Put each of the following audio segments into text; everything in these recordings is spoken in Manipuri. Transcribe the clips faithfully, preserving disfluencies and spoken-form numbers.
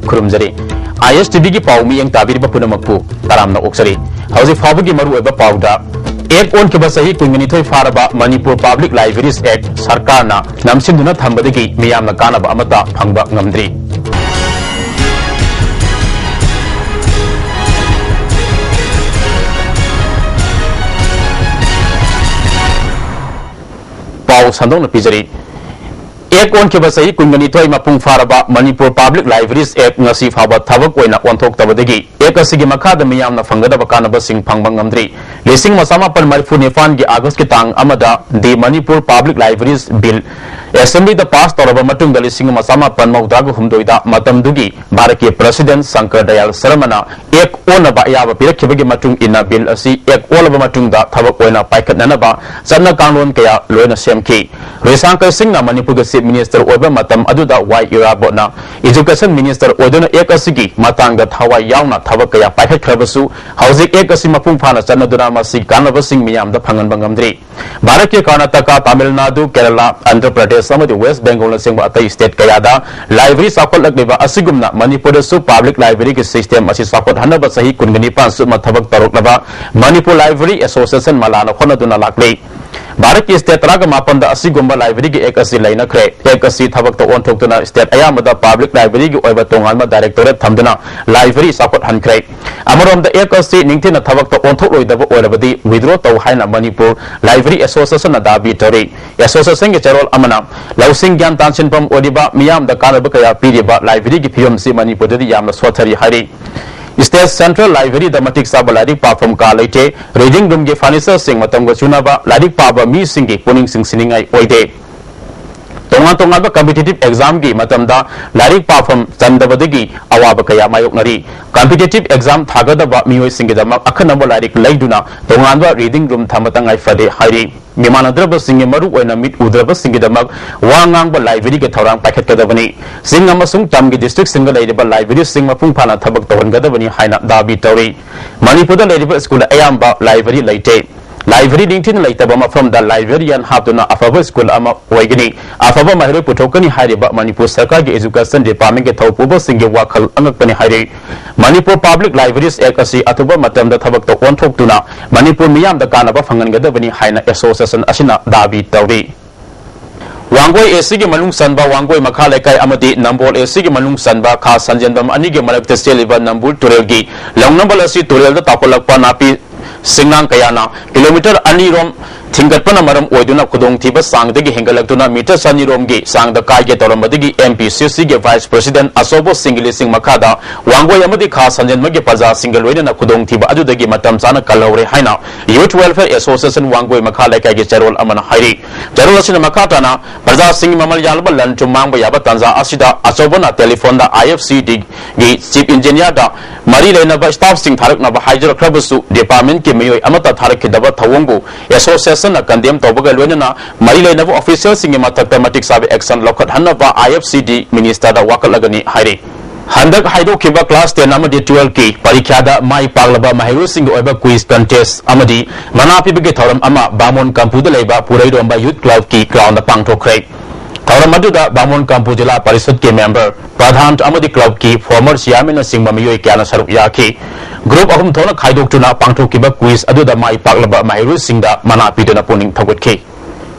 ꯈꯨꯔꯨꯝꯖꯔꯤ꯫ ꯑꯥꯏ ꯑꯦꯁ ꯇꯤ ꯚꯤꯒꯤ ꯄꯥꯎ ꯃꯤꯠꯌꯦꯡ ꯇꯥꯕꯤꯔꯤꯕ ꯄꯨꯝꯅꯃꯛꯄꯨ ꯇꯔꯥꯝꯅ ꯑꯣꯛꯆꯔꯤ꯫ ꯍꯧꯖꯤꯛ ꯐꯥꯎꯕꯒꯤ ꯃꯔꯨꯑꯣꯏꯕ ꯄꯥꯎꯗ, ꯑꯦꯛ ꯑꯣꯟꯈꯤꯕ ꯆꯍꯤ ꯀꯨꯟꯒ ꯅꯤꯊꯣꯏ ꯐꯥꯔꯕ ꯃꯅꯤꯄꯨꯔ Public Libraries Act ꯁꯔꯀꯥꯔꯅ ꯅꯝꯁꯤꯟꯗꯨꯅ ꯊꯝꯕꯗꯒꯤ ꯃꯤꯌꯥꯝꯅ ꯀꯥꯟꯅꯕ ꯑꯃꯠꯇ ꯐꯪꯕ ꯉꯝꯗ꯭ꯔꯤ꯫ ꯄꯥꯎ ꯁꯟꯗꯣꯛꯅ ꯄꯤꯖꯔꯤ꯫ ꯑꯦꯛ ꯑꯣꯟꯈꯤꯕ ꯆꯍꯤ ꯀꯨꯟꯒ ꯅꯤꯊꯣꯏ ꯃꯄꯨꯡ ꯐꯥꯔꯕ ꯃꯅꯤꯄꯨꯔ Public Libraries Act ꯉꯁꯤ ꯐꯥꯎꯕ ꯊꯕꯛ ꯑꯣꯏꯅ ꯑꯣꯟꯊꯣꯛꯇꯕꯗꯒꯤ ꯑꯦꯛ ꯑꯁꯤꯒꯤ ꯃꯈꯥꯗ ꯃꯤꯌꯥꯝꯅ ꯐꯪꯒꯗꯕ ꯀꯥꯟꯅꯕꯁꯤꯡ ꯐꯪꯕ ꯉꯝꯗ꯭ꯔꯤ꯫ ꯂꯤꯁꯤꯡ ꯑꯃ ꯆꯃꯥꯄꯟ ꯃꯔꯤꯐꯨ ꯅꯤꯄꯥꯟꯒꯤ ꯑꯥꯒꯁꯀꯤ ꯇꯥꯡ ꯑꯃꯗ The Manipur Public Libraries Bill ꯑꯦꯁꯦꯝꯕ꯭ꯂꯤꯗ ꯄꯥꯁ ꯇꯧꯔꯕ ꯃꯇꯨꯡꯗ ꯂꯤꯁꯤꯡ ꯑꯃ ꯆꯃꯥꯄꯟ ꯃꯧꯗ꯭ꯔꯥꯒ ꯍꯨꯝꯗꯣꯏꯗ ꯃꯇꯝꯗꯨꯒꯤ ꯚꯥꯔꯠꯀꯤ ꯄ꯭ꯔꯁꯤꯗꯦꯟ ꯁꯪꯀꯔ ꯗꯌꯥꯜ ꯁꯔꯃꯅ ꯑꯦꯛ ꯑꯣꯟꯅꯕ ꯑꯌꯥꯕ ꯄꯤꯔꯛꯈꯤꯕꯒꯤ ꯃꯇꯨꯡ ꯏꯟꯅ ꯕꯤꯜ ꯑꯁꯤ ꯑꯦꯛ ꯑꯣꯜꯂꯕ ꯃꯇꯨꯡꯗ ꯊꯕꯛ ꯑꯣꯏꯅ ꯄꯥꯏꯈꯠꯅꯅꯕ ꯆꯠꯅ ꯀꯥꯡꯂꯣꯟ ꯀꯌꯥ ꯂꯣꯏꯅ ꯁꯦꯝꯈꯤ꯫ ꯔꯤꯁꯥꯡꯀꯔ ꯁꯤꯡꯅ ꯃꯅꯤꯄꯨꯔꯒꯤ ꯆꯤꯐ ꯃꯤꯅꯤꯁꯇꯔ ꯑꯣꯏꯕ ꯃꯇꯝ ꯑꯗꯨꯗ ꯋꯥꯏ ꯏꯔꯥꯕꯣꯠꯅ ꯏꯖꯨꯀꯦꯁꯟ ꯃꯤꯅꯤꯁꯇꯔ ꯑꯣꯏꯗꯨꯅ ꯑꯦꯛ ꯑꯁꯤꯒꯤ ꯃꯇꯥꯡꯗ ꯊꯋꯥꯏ ꯌꯥꯎꯅ ꯊꯕꯛ ꯀꯌꯥ ꯄꯥꯏꯈꯠꯈ꯭ꯔꯕꯁꯨ, ꯍꯧꯖꯤꯛ ꯑꯦꯛ ꯑꯁꯤ ꯃꯄꯨꯡ ꯐꯥꯅ ꯆꯠꯅꯗꯨꯅ ꯃꯁꯤꯒꯤ ꯀꯥꯟꯅꯕꯁꯤꯡ ꯃꯤꯌꯥꯝꯗ ꯐꯪꯍꯟꯕ ꯉꯝꯗ꯭ꯔꯤ꯫ ꯚꯥꯔꯠꯀꯤ ꯀꯔꯅꯥꯇꯀꯥ, ꯇꯥꯃꯤꯜ ꯅꯥꯗꯨ, ꯀꯦꯔꯂꯥ, ꯑꯟꯙ꯭ꯔ ꯄ꯭ꯔꯗꯦꯁ ꯑꯃꯗꯤ ꯋꯦꯁ ꯕꯦꯡꯒꯣꯜꯅꯆꯤꯡꯕ ꯑꯇꯩ ꯁ꯭ꯇꯦꯠ ꯀꯌꯥꯗ ꯂꯥꯏꯕ꯭ꯔꯦꯔꯤ ꯆꯥꯎꯈꯠꯂꯛꯂꯤꯕ ꯑꯁꯤꯒꯨꯝꯅ ꯃꯅꯤꯄꯨꯔꯗꯁꯨ ꯄꯕ꯭ꯂꯤꯛ ꯂꯥꯏꯕ꯭ꯔꯦꯔꯤꯒꯤ ꯁꯤꯁꯇꯦꯝ ꯑꯁꯤ ꯆꯥꯎꯈꯠꯍꯟꯅꯕ ꯆꯍꯤ ꯀꯨꯟꯒ ꯅꯤꯄꯥꯟ ꯆꯨꯞꯅ ꯊꯕꯛ ꯇꯧꯔꯛꯂꯕ ꯃꯅꯤꯄꯨꯔ ꯂꯥꯏꯕ꯭ꯔꯦꯔꯤ ꯑꯦꯁꯣꯁꯤꯌꯦꯁꯟ ꯃꯂꯥꯅ ꯍꯣꯠꯅꯗꯨꯅ ꯂꯥꯛꯂꯤ꯫ ꯚꯥꯔꯠꯀꯤ ꯁ꯭ꯇꯦꯠ ꯇꯔꯥꯒ ꯃꯥꯄꯟꯗ ꯑꯁꯤꯒꯨꯝꯕ ꯂꯥꯏꯕ꯭ꯔꯦꯔꯤꯒꯤ ꯑꯦꯛ ꯑꯁꯤ ꯂꯩꯅꯈ꯭ꯔꯦ꯫ ꯑꯦꯛ ꯑꯁꯤ ꯊꯕꯛꯇ ꯑꯣꯟꯊꯣꯛꯇꯨꯅ ꯁ꯭ꯇꯦꯠ ꯑꯌꯥꯝꯕꯗ ꯄꯕ꯭ꯂꯤꯛ ꯂꯥꯏꯕ꯭ꯔꯦꯔꯤꯒꯤ ꯑꯣꯏꯕ ꯇꯣꯉꯥꯟꯕ ꯗꯥꯏꯔꯦꯛꯇꯣꯔꯦꯠ ꯊꯝꯗꯨꯅ ꯂꯥꯏꯕ꯭ꯔꯦꯔꯤ ꯆꯥꯎꯈꯠꯍꯟꯈ꯭ꯔꯦ꯫ ꯑꯃꯔꯣꯝꯗ ꯑꯦꯛ ꯑꯁꯤ ꯅꯤꯡꯊꯤꯅ ꯊꯕꯛꯇ ꯑꯣꯟꯊꯣꯛꯂꯣꯏꯗꯕ ꯑꯣꯏꯔꯕꯗꯤ ꯋꯤꯗ꯭ꯔꯣ ꯇꯧ ꯍꯥꯏꯅ ꯃꯅꯤꯄꯨꯔ ꯂꯥꯏꯕ꯭ꯔꯦꯔꯤ ꯑꯦꯁꯣꯁꯤꯌꯦꯁꯟꯅ ꯗꯥꯕꯤ ꯇꯧꯔꯤ꯫ ꯑꯦꯁꯣꯁꯤꯌꯦꯁꯟꯒꯤ ꯆꯦꯔꯣꯜ ꯑꯃꯅ ꯂꯧꯁꯤꯡ ꯒ꯭ꯌꯥꯟ ꯇꯥꯟꯁꯤꯟꯐꯝ ꯑꯣꯏꯔꯤꯕ, ꯃꯤꯌꯥꯝꯗ ꯀꯥꯟꯅꯕ ꯀꯌꯥ ꯄꯤꯔꯤꯕ ꯂꯥꯏꯕ꯭ꯔꯦꯔꯤꯒꯤ ꯐꯤꯕꯝꯁꯤ ꯃꯅꯤꯄꯨꯔꯗꯗꯤ ꯌꯥꯝꯅ ꯁꯣꯠꯊꯔꯤ ꯍꯥꯏꯔꯤ꯫ ꯁ꯭ꯇꯦꯠ ꯁꯦꯟꯇ꯭ꯔꯦꯜ ꯂꯥꯏꯕ꯭ꯔꯦꯔꯤꯗ ꯃꯇꯤꯛ ꯆꯥꯕ ꯂꯥꯏꯔꯤꯛ ꯄꯥꯐꯝ ꯀꯥ ꯂꯩꯇꯦ꯫ ꯔꯤꯗꯤꯡ ꯔꯨꯝꯒꯤ ꯐꯔꯅꯤꯆꯔꯁꯤꯡ ꯃꯇꯝꯒ ꯆꯨꯅꯕ ꯂꯥꯏꯔꯤꯛ ꯄꯥꯕ ꯃꯤꯁꯤꯡꯒꯤ ꯄꯨꯛꯅꯤꯡ ꯆꯤꯡꯁꯤꯟꯅꯤꯡꯉꯥꯏ ꯑꯣꯏꯗꯦ꯫ ꯇꯣꯉꯥꯟ ꯇꯣꯉꯥꯟꯕ ꯀꯝꯄꯤꯇꯤꯇꯤꯚ ꯑꯦꯛꯖꯥꯝꯒꯤ ꯃꯇꯝꯗ ꯂꯥꯏꯔꯤꯛ ꯄꯥꯐꯝ ꯆꯟꯗꯕꯗꯒꯤ ꯑꯋꯥꯕ ꯀꯌꯥ ꯃꯥꯌꯣꯛꯅꯔꯤ꯫ ꯀꯝꯄꯤꯇꯤꯇꯤꯚ ꯑꯦꯛꯖꯥꯝ ꯊꯥꯒꯗꯕ ꯃꯤꯑꯣꯏꯁꯤꯡꯒꯤꯗꯃꯛ ꯑꯈꯟꯅꯕ ꯂꯥꯏꯔꯤꯛ ꯂꯩꯗꯨꯅ ꯇꯣꯉꯥꯟꯕ ꯔꯤꯗꯤꯡ ꯔꯨꯝ ꯊꯝꯕ ꯇꯉꯥꯏ ꯐꯗꯦ ꯍꯥꯏꯔꯤ꯫ ꯃꯤꯃꯥꯟꯅꯗ꯭ꯔꯕꯁꯤꯡꯒꯤ, ꯃꯔꯨ ꯑꯣꯏꯅ ꯃꯤꯠ ꯎꯗ꯭ꯔꯕꯁꯤꯡꯒꯤꯗꯃꯛ ꯋꯥ ꯉꯥꯡꯕ ꯂꯥꯏꯕ꯭ꯔꯦꯔꯤꯒꯤ ꯊꯧꯔꯥꯡ ꯄꯥꯏꯈꯠꯀꯗꯕꯅꯤ꯫ ꯆꯤꯡ ꯑꯃꯁꯨꯡ ꯇꯝꯒꯤ ꯗꯤꯁꯇ꯭ꯔꯤꯛꯁꯤꯡꯗ ꯂꯩꯔꯤꯕ ꯂꯥꯏꯕ꯭ꯔꯦꯔꯤꯁꯤꯡ ꯃꯄꯨꯡ ꯐꯥꯅ ꯊꯕꯛ ꯇꯧꯍꯟꯒꯗꯕꯅꯤ ꯍꯥꯏꯅ ꯗꯥꯕꯤ ꯇꯧꯔꯤ꯫ ꯃꯅꯤꯄꯨꯔꯗ ꯂꯩꯔꯤꯕ ꯁ꯭ꯀꯨꯜ ꯑꯌꯥꯝꯕ ꯂꯥꯏꯕ꯭ꯔꯦꯔꯤ ꯂꯩꯇꯦ꯫ ꯂꯥꯏꯕ꯭ꯔꯦꯔꯤ ꯅꯤꯡꯊꯤꯅ ꯂꯩꯇꯕ ꯃꯐꯝꯗ ꯂꯥꯏꯕ꯭ꯔꯦꯔꯤꯌꯟ ꯍꯥꯞꯇꯨꯅ ꯑꯐꯕ ꯁ꯭ꯀꯨꯜ ꯑꯃ ꯑꯣꯏꯒꯅꯤ, ꯑꯐꯕ ꯃꯍꯩꯔꯣꯏ ꯄꯨꯊꯣꯛꯀꯅꯤ ꯍꯥꯏꯔꯤꯕ ꯃꯅꯤꯄꯨꯔ ꯁꯔꯀꯥꯔꯒꯤ education department ꯀꯤ ꯊꯧ ꯄꯨꯕꯁꯤꯡꯒꯤ ꯋꯥꯈꯜ ꯑꯉꯛꯄꯅꯤ ꯍꯥꯏꯔꯤ꯫ ꯃꯅꯤꯄꯨꯔ Public Libraries Act ꯑꯁꯤ ꯑꯊꯨꯕ ꯃꯇꯝꯗ ꯊꯕꯛꯇ ꯑꯣꯟꯊꯣꯛꯇꯨꯅ ꯃꯅꯤꯄꯨꯔ ꯃꯤꯌꯥꯝꯗ ꯀꯥꯟꯅꯕ ꯐꯪꯍꯟꯒꯗꯕꯅꯤ ꯍꯥꯏꯅ association ꯑꯁꯤꯅ ꯗꯥꯕꯤ ꯇꯧꯔꯤ꯫ ꯋꯥꯡꯒꯣꯏ AC ꯒꯤ ꯃꯅꯨꯡ ꯆꯟꯕ ꯋꯥꯡꯒꯣꯏ ꯃꯈꯥ ꯂꯩꯀꯥꯏ ꯑꯃꯗꯤ ꯅꯝꯕꯣꯜ AC ꯒꯤ ꯃꯅꯨꯡ ꯆꯟꯕ ꯈꯥ ꯁꯟꯖꯦꯟꯕꯝ ꯑꯅꯤꯒꯤ ꯃꯔꯛꯇ ꯆꯦꯜꯂꯤꯕ ꯅꯝꯕꯨꯜ ꯇꯨꯔꯦꯜꯒꯤ ꯂꯧꯅꯝꯕꯜ ꯑꯁꯤ ꯇꯨꯔꯦꯜꯗ ꯇꯥꯎꯈꯠꯂꯛꯄ ꯅꯥꯄꯤ ꯁꯤꯡꯅꯥꯡ ꯀꯌꯥꯅ ꯀꯤꯂꯣꯃꯤꯇꯔ ꯑꯅꯤꯔꯣꯝ ꯊꯤꯡꯒꯠꯄꯅ ꯃꯔꯝ ꯑꯣꯏꯗꯨꯅ ꯈꯨꯗꯣꯡꯊꯤꯕ ꯆꯥꯡꯗꯒꯤ ꯍꯦꯟꯒꯠꯂꯛꯇꯨꯅ ꯃꯤꯇꯔ ꯆꯅꯤꯔꯣꯝꯒꯤ ꯆꯥꯡꯗ ꯀꯥꯏꯒꯦ ꯇꯧꯔꯝꯕꯗꯒꯤ MPCC ꯒꯤ vice president ꯑꯆꯧꯕ ꯁꯤꯡꯒꯤ ꯂꯤꯁꯤꯡ ꯃꯈꯥꯗ ꯋꯥꯡꯒꯣꯏ ꯑꯃꯗꯤ ꯈꯥ ꯁꯟꯖꯦꯟꯕꯒꯤ ꯄ꯭ꯔꯖꯥꯁꯤꯡꯒ ꯂꯣꯏꯅꯅ ꯈꯨꯗꯣꯡꯊꯤꯕ ꯑꯗꯨꯗꯒꯤ ꯃꯇꯝ ꯆꯥꯅ ꯀꯜꯍꯧꯔꯦ ꯍꯥꯏꯅ Youth Welfare Association ꯋꯥꯡꯒꯣꯏ ꯃꯈꯥ ꯂꯩꯀꯥꯏꯒꯤ ꯆꯦꯔꯣꯜ ꯑꯃꯅ ꯍꯥꯏꯔꯤ꯫ ꯆꯦꯔꯣꯜ ꯑꯁꯤꯅ ꯃꯈꯥ ꯇꯥꯅ ꯄ꯭ꯔꯖꯥꯁꯤꯡꯒꯤ ꯃꯃꯜ ꯌꯥꯝꯂꯕ ꯂꯟ ꯊꯨꯝ ꯃꯥꯡꯕ ꯌꯥꯕ ꯇꯥꯟꯖꯥ ꯑꯁꯤꯗ ꯑꯆꯧꯕꯅ ꯇꯦꯂꯤꯐꯣꯟꯗ IFCD ꯒꯤ chief engineer ꯗ ꯃꯔꯤ ꯂꯩꯅꯕ staff ꯁꯤꯡ ꯊꯥꯔꯛꯅꯕ ꯍꯥꯏꯖꯔꯛꯈ꯭ꯔꯕꯁꯨ department ꯀꯤ ꯃꯤꯑꯣꯏ ꯑꯃꯠꯇ ꯊꯥꯔꯛꯈꯤꯗꯕ ꯊꯧꯑꯣꯡꯕꯨ association ꯅ condemn ꯇꯧꯕꯒ ꯂꯣꯏꯅꯅ ꯃꯔꯤ ꯂꯩꯅꯕ official ꯁꯤꯡꯒꯤ ꯃꯊꯛꯇ ꯃꯇꯤꯛ ꯆꯥꯕ action ꯂꯧꯈꯠꯍꯟꯅꯕ IFCD minister ꯗ ꯋꯥꯀꯠꯂꯒꯅꯤ ꯍꯥꯏꯔꯤ꯫ ꯍꯟꯗꯛ ꯍꯥꯏꯗꯣꯛꯈꯤꯕ class ten ꯑꯃꯗꯤ twelve ꯀꯤ ꯄꯔꯤꯈ꯭ꯌꯥꯗ ꯃꯥꯏ ꯄꯥꯛꯂꯕ ꯃꯍꯩꯔꯣꯏꯁꯤꯡꯒꯤ ꯑꯣꯏꯕ quiz contest ꯑꯃꯗꯤ ꯃꯅꯥ ꯄꯤꯕꯒꯤ ꯊꯧꯔꯝ ꯑꯃ ꯕꯥꯃꯣꯟ ꯀꯝꯄꯨꯗ ꯂꯩꯕ ꯄꯨꯔꯩꯔꯣꯝꯕ Youth Club ꯀꯤ ground ꯗ ꯄꯥꯡꯊꯣꯛꯈ꯭ꯔꯦ꯫ ꯊꯧꯔꯝ ꯑꯗꯨꯗ ꯕꯥꯃꯣꯟ ꯀꯝꯄꯨ ꯖꯤꯂꯥ ꯄꯔꯤꯁꯗꯀꯤ member, ꯄ꯭ꯔꯙꯥꯟ ꯑꯃꯗꯤ club ꯀꯤ former chairman ꯅꯆꯤꯡꯕ ꯃꯤꯑꯣꯏ ꯀꯌꯥꯅ ꯁꯔꯨꯛ ꯌꯥꯈꯤ꯫ Group ꯑꯍꯨꯝ ꯊꯣꯛꯅ ꯈꯥꯏꯗꯣꯛꯇꯨꯅ ꯄꯥꯡꯊꯣꯛꯈꯤꯕ quiz ꯑꯗꯨꯗ ꯃꯥꯏ ꯄꯥꯛꯂꯕ ꯃꯍꯩꯔꯣꯏꯁꯤꯡꯗ ꯃꯅꯥ ꯄꯤꯗꯨꯅ ꯄꯨꯛꯅꯤꯡ ꯊꯧꯒꯠꯈꯤ꯫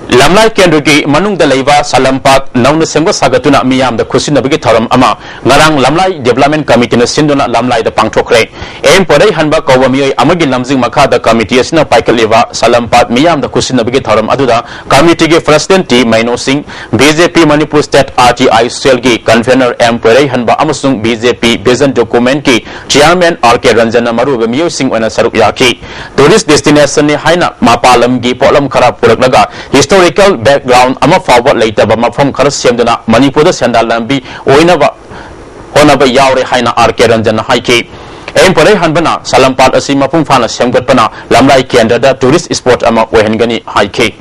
ꯂꯝꯂꯥꯏ ꯀꯦꯟꯗ꯭ꯔꯒꯤ ꯃꯅꯨꯡꯗ ꯂꯩꯕ ꯁꯥꯂꯝꯄꯥꯠ ꯅꯧꯅ ꯁꯦꯝꯒꯠ ꯁꯥꯒꯠꯇꯨꯅ ꯃꯤꯌꯥꯝꯗ ꯈꯨꯠꯁꯤꯟꯅꯕꯒꯤ ꯊꯧꯔꯝ ꯑꯃ ꯉꯔꯥꯡ ꯂꯝꯂꯥꯏ development committee ꯅ ꯁꯤꯟꯗꯨꯅ ꯂꯝꯂꯥꯏꯗ ꯄꯥꯡꯊꯣꯛꯈ꯭ꯔꯦ꯫ ꯑꯦꯝ ꯄꯣꯏꯔꯩꯍꯟꯕ ꯀꯧꯕ ꯃꯤꯑꯣꯏ ꯑꯃꯒꯤ ꯂꯝꯖꯤꯡ ꯃꯈꯥꯗ committee ꯑꯁꯤꯅ ꯄꯥꯏꯈꯠꯂꯤꯕ ꯁꯥꯂꯝꯄꯥꯠ ꯃꯤꯌꯥꯝꯗ ꯈꯨꯠꯁꯤꯟꯅꯕꯒꯤ ꯊꯧꯔꯝ ꯑꯗꯨꯗ committee ꯒꯤ president ꯇꯤ ꯃꯩꯅꯣ ꯁꯤꯡ, BJP Manipur State RTI cell ꯒꯤ convener ꯑꯦꯝ ꯄꯣꯏꯔꯩꯍꯟꯕ ꯑꯃꯁꯨꯡ BJP vision document ꯀꯤ chairman R K ꯔꯟꯖꯟꯅ ꯃꯔꯨꯑꯣꯏꯕ ꯃꯤꯑꯣꯏꯁꯤꯡ ꯑꯣꯏꯅ ꯁꯔꯨꯛ ꯌꯥꯈꯤ꯫ Tourist destination ꯅꯤ ꯍꯥꯏꯅ ꯃꯄꯥꯟ ꯂꯝꯒꯤ ꯄꯣꯠꯂꯝ ꯈꯔ ꯄꯨꯔꯛꯂꯒ historical background ꯑꯃ ꯐꯥꯎꯕ ꯂꯩꯇꯕ ꯃꯐꯝ ꯈꯔ ꯁꯦꯝꯗꯨꯅ ꯃꯅꯤꯄꯨꯔꯗ ꯁꯦꯟꯗꯥꯟ ꯂꯝꯕꯤ ꯑꯣꯏꯅꯕ ꯍꯣꯠꯅꯕ ꯌꯥꯎꯔꯦ ꯍꯥꯏꯅ R K ꯔꯟꯖꯟꯅ ꯍꯥꯏꯈꯤ꯫ ꯑꯦꯝ ꯄꯣꯏꯔꯩꯍꯟꯕꯅ ꯁꯥꯂꯝꯄꯥꯠ ꯑꯁꯤ ꯃꯄꯨꯡ ꯐꯥꯅ ꯁꯦꯝꯒꯠꯄꯅ ꯂꯝꯂꯥꯏ ꯀꯦꯟꯗ꯭ꯔꯗ tourist spot ꯑꯃ ꯑꯣꯏꯍꯟꯒꯅꯤ ꯍꯥꯏꯈꯤ꯫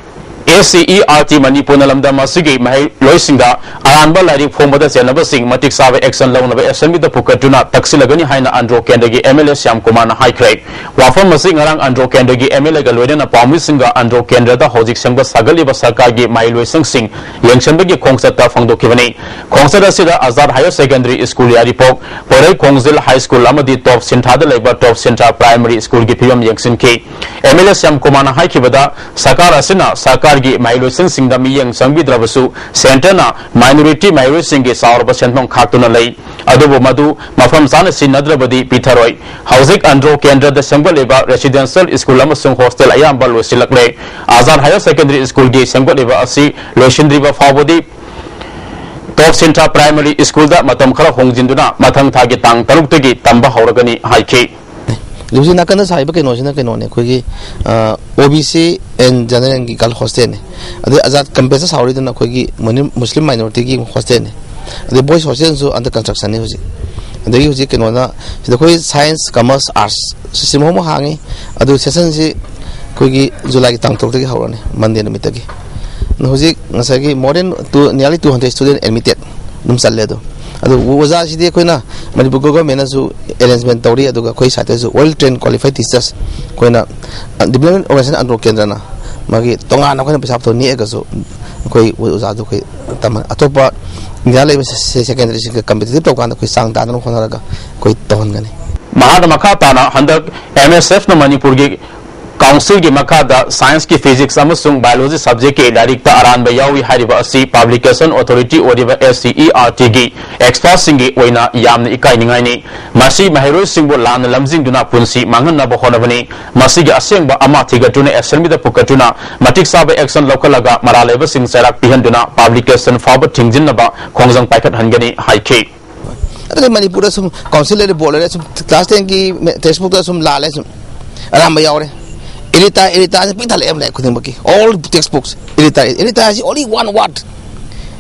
S C E R T ꯃꯅꯤꯄꯨꯔꯅ ꯂꯝꯗꯝ ꯑꯁꯤꯒꯤ ꯃꯍꯩꯔꯣꯏꯁꯤꯡꯗ ꯑꯔꯥꯟꯕ ꯂꯥꯏꯔꯤꯛ ꯐꯣꯡꯕꯗ ꯆꯦꯟꯅꯕꯁꯤꯡ ꯃꯇꯤꯛ ꯆꯥꯕ action ꯂꯧꯅꯕ assemblyꯗ ꯄꯨꯈꯠꯇꯨꯅ ꯇꯛꯁꯤꯜꯂꯒꯅꯤ ꯍꯥꯏꯅ ꯑꯟꯗ꯭ꯔꯣ ꯀꯦꯟꯗ꯭ꯔꯒꯤ M L A ꯁ꯭ꯌꯥꯝ ꯀꯨꯃꯥꯔꯅ ꯍꯥꯏꯈ꯭ꯔꯦ꯫ ꯋꯥꯐꯝ ꯑꯁꯤ ꯉꯔꯥꯡ ꯑꯟꯗ꯭ꯔꯣ ꯀꯦꯟꯗ꯭ꯔꯒꯤ M L Aꯒ ꯂꯣꯏꯅꯅ ꯄꯥꯎꯃꯤꯁꯤꯡꯒ ꯑꯟꯗ꯭ꯔꯣ ꯀꯦꯟꯗ꯭ꯔꯗ ꯍꯧꯖꯤꯛ ꯁꯦꯝꯒꯠ ꯁꯥꯒꯠꯂꯤꯕ ꯁꯔꯀꯥꯔꯒꯤ ꯃꯍꯩꯔꯣꯏꯁꯪꯁꯤꯡ ꯌꯦꯡꯁꯤꯟꯕꯒꯤ ꯈꯣꯡꯆꯠꯇ ꯐꯣꯡꯗꯣꯛꯈꯤꯕꯅꯤ꯫ ꯈꯣꯡꯆꯠ ꯑꯁꯤꯗ ꯑꯖꯥꯗ Higher Secondary School ꯌꯥꯏꯔꯤꯄꯣꯛ, ꯄꯣꯏꯔꯩ ꯈꯣꯡꯖꯤꯜ High School ꯑꯃꯗꯤ ꯇꯣꯞ ꯁꯤꯟꯊꯥꯗ ꯂꯩꯕ ꯇꯣꯞ ꯁꯤꯟꯊꯥ Primary Schoolꯒꯤ ꯐꯤꯕꯝ ꯌꯦꯡꯁꯤꯟꯈꯤ꯫ M L A ꯁ꯭ꯌꯥꯝ ꯀꯨꯃꯥꯔꯅ ꯍꯥꯏꯈꯤꯕꯗ, ꯁꯔꯀꯥꯔ ꯑꯁꯤꯅ ꯁꯔꯀꯥꯔꯒꯤ ꯃꯍꯩꯔꯣꯏꯁꯪꯁꯤꯡꯗ ꯃꯤꯠꯌꯦꯡ ꯆꯪꯕꯤꯗ꯭ꯔꯕꯁꯨ, centreꯅ minority ꯃꯍꯩꯔꯣꯏꯁꯤꯡꯒꯤ ꯆꯥꯎꯔꯕ ꯁꯦꯟꯐꯝ ꯈꯥꯛꯇꯨꯅ ꯂꯩ꯫ ꯑꯗꯨꯕꯨ ꯃꯗꯨ ꯃꯐꯝ ꯆꯥꯅ ꯁꯤꯖꯤꯟꯅꯗ꯭ꯔꯕꯗꯤ ꯄꯤꯊꯔꯣꯏ꯫ ꯍꯧꯖꯤꯛ ꯑꯟꯗ꯭ꯔꯣ ꯀꯦꯟꯗ꯭ꯔꯗ ꯁꯦꯝꯒꯠꯂꯤꯕ residential school ꯑꯃꯁꯨꯡ hostel ꯑꯌꯥꯝꯕ ꯂꯣꯏꯁꯤꯜꯂꯛꯂꯦ꯫ ꯑꯖꯥꯗ Higher Secondary Schoolꯒꯤ ꯁꯦꯝꯒꯠꯂꯤꯕ ꯑꯁꯤ ꯂꯣꯏꯁꯤꯟꯗ꯭ꯔꯤꯕ ꯐꯥꯎꯕꯗꯤ ꯇꯣꯞ ꯁꯤꯟꯊꯥ Primary Schoolꯗ ꯃꯇꯝ ꯈꯔ ꯍꯣꯡꯖꯤꯟꯗꯨꯅ ꯃꯊꯪ ꯊꯥꯒꯤ ꯇꯥꯡ ꯇꯔꯨꯛꯇꯒꯤ ꯇꯝꯕ ꯍꯧꯔꯒꯅꯤ ꯍꯥꯏꯈꯤ꯫ ꯍꯧꯖꯤꯛ ꯅꯥꯀꯟꯗ ꯁꯥꯔꯤꯕ ꯀꯩꯅꯣꯁꯤꯅ ꯀꯩꯅꯣꯅꯦ, ꯑꯩꯈꯣꯏꯒꯤ, ꯑ, O B C and generalꯒꯤ girl hostelꯅꯦ꯫ ꯑꯗꯩ ꯑꯖꯥꯗ campusꯇ ꯁꯥꯍꯧꯔꯤꯗꯨꯅ ꯑꯩꯈꯣꯏꯒꯤ ꯃꯨꯅꯤ-, Muslim minorityꯒꯤ hostelꯅꯦ꯫ ꯑꯗꯩ boys hostelꯁꯨ under constructionꯅꯤ ꯍꯧꯖꯤꯛ꯫ ꯑꯗꯒꯤ ꯍꯧꯖꯤꯛ ꯀꯩꯅꯣꯅ, ꯁꯤꯗ ꯑꯩꯈꯣꯏ science, commerce, arts stream ꯑꯍꯨꯝꯃꯛ ꯍꯥꯡꯉꯤ꯫ ꯑꯗꯨ sessionꯁꯤ ꯑꯩꯈꯣꯏꯒꯤ Julyꯒꯤ ꯇꯥꯡ ꯇꯔꯨꯛꯇꯒꯤ ꯍꯧꯔꯅꯤ, Monday ꯅꯨꯃꯤꯠꯇꯒꯤ꯫ ꯑꯗꯨ ꯍꯧꯖꯤꯛ ꯉꯁꯥꯏꯒꯤ more than two, nearly two hundred student admitted ꯑꯗꯨꯝ ꯆꯠꯂꯦ꯫ ꯑꯗꯣ ꯑꯗꯨ ꯑꯣꯖꯥꯁꯤꯗꯤ ꯑꯩꯈꯣꯏꯅ ꯃꯅꯤꯄꯨꯔ governmentꯅꯁꯨ arrangement ꯇꯧꯔꯤ, ꯑꯗꯨꯒ ꯑꯩꯈꯣꯏ siteꯇꯁꯨ well trained qualified teachers ꯑꯩꯈꯣꯏꯅ, ꯑ, development organization ꯑꯟꯗ꯭ꯔꯣ ꯀꯦꯟꯗ꯭ꯔꯅ ꯃꯥꯒꯤ ꯇꯣꯉꯥꯟꯅ ꯑꯩꯈꯣꯏꯅ ꯄꯩꯁꯥ ꯄꯨꯊꯣꯛ ꯅꯦꯛꯑꯒꯁꯨ ꯑꯩꯈꯣꯏ ꯑꯣꯖꯥꯗꯣ ꯑꯩꯈꯣꯏ ꯇꯝꯍꯟ-, ꯑꯇꯣꯞꯄ ꯏꯟꯗꯤꯌꯥ ꯂꯩꯕ secondary schoolꯒ competitive ꯇꯧꯀꯥꯟꯗ ꯑꯩꯈꯣꯏ ꯆꯥꯡ ꯇꯥꯅꯅꯕ ꯍꯣꯠꯅꯔꯒ ꯑꯩꯈꯣꯏ ꯇꯧꯍꯟꯒꯅꯤ꯫ ꯃꯍꯥꯛꯅ ꯃꯈꯥ ꯇꯥꯅ ꯍꯟꯗꯛ M S Fꯅ ꯃꯅꯤꯄꯨꯔꯒꯤ councilꯒꯤ ꯃꯈꯥꯗ scienceꯀꯤ physics ꯑꯃꯁꯨꯡ biology subjectꯀꯤ ꯂꯥꯏꯔꯤꯛꯇ ꯑꯔꯥꯟꯕ ꯌꯥꯎꯏ ꯍꯥꯏꯔꯤꯕ ꯑꯁꯤ publication authority ꯑꯣꯏꯔꯤꯕ S C E R Tꯒꯤ expertꯁꯤꯡꯒꯤ ꯑꯣꯏꯅ ꯌꯥꯝꯅ ꯏꯀꯥꯏꯅꯤꯡꯉꯥꯏꯅꯤ꯫ ꯃꯁꯤ ꯃꯍꯩꯔꯣꯏꯁꯤꯡꯕꯨ ꯂꯥꯟꯅ ꯂꯝꯖꯤꯡꯗꯨꯅ ꯄꯨꯟꯁꯤ ꯃꯥꯡꯍꯟꯅꯕ ꯍꯣꯠꯅꯕꯅꯤ꯫ ꯃꯁꯤꯒꯤ ꯑꯁꯦꯡꯕ ꯑꯃ ꯊꯤꯒꯠꯇꯨꯅ assemblyꯗ ꯄꯨꯈꯠꯇꯨꯅ ꯃꯇꯤꯛ ꯆꯥꯕ action ꯂꯧꯈꯠꯂꯒ ꯃꯔꯥꯜ ꯂꯩꯕꯁꯤꯡ ꯆꯩꯔꯥꯛ ꯄꯤꯍꯟꯗꯨꯅ publication ꯐꯥꯎꯕ ꯊꯤꯡꯖꯤꯟꯅꯕ ꯈꯣꯡꯖꯪ ꯄꯥꯏꯈꯠꯍꯟꯒꯅꯤ ꯍꯥꯏꯈꯤ꯫ ꯑꯗꯨꯗꯤ ꯃꯅꯤꯄꯨꯔꯗ ꯁꯨꯝ council ꯂꯩꯔꯦ, board ꯂꯩꯔꯦ, ꯁꯨꯝ class tenꯒꯤ textbookꯇ ꯁꯨꯝ ꯂꯥꯜꯂꯦ, ꯁꯨꯝ ꯑꯔꯥꯟꯕ ꯌꯥꯎꯔꯦ꯫ Errata, errataꯁꯦ ꯄꯤꯛ ꯊꯜꯂꯛꯑꯦ ꯂꯥꯏꯔꯤꯛ ꯈꯨꯗꯤꯡꯃꯛꯀꯤ, all textbooks errata, errataꯁꯦ only one word꯫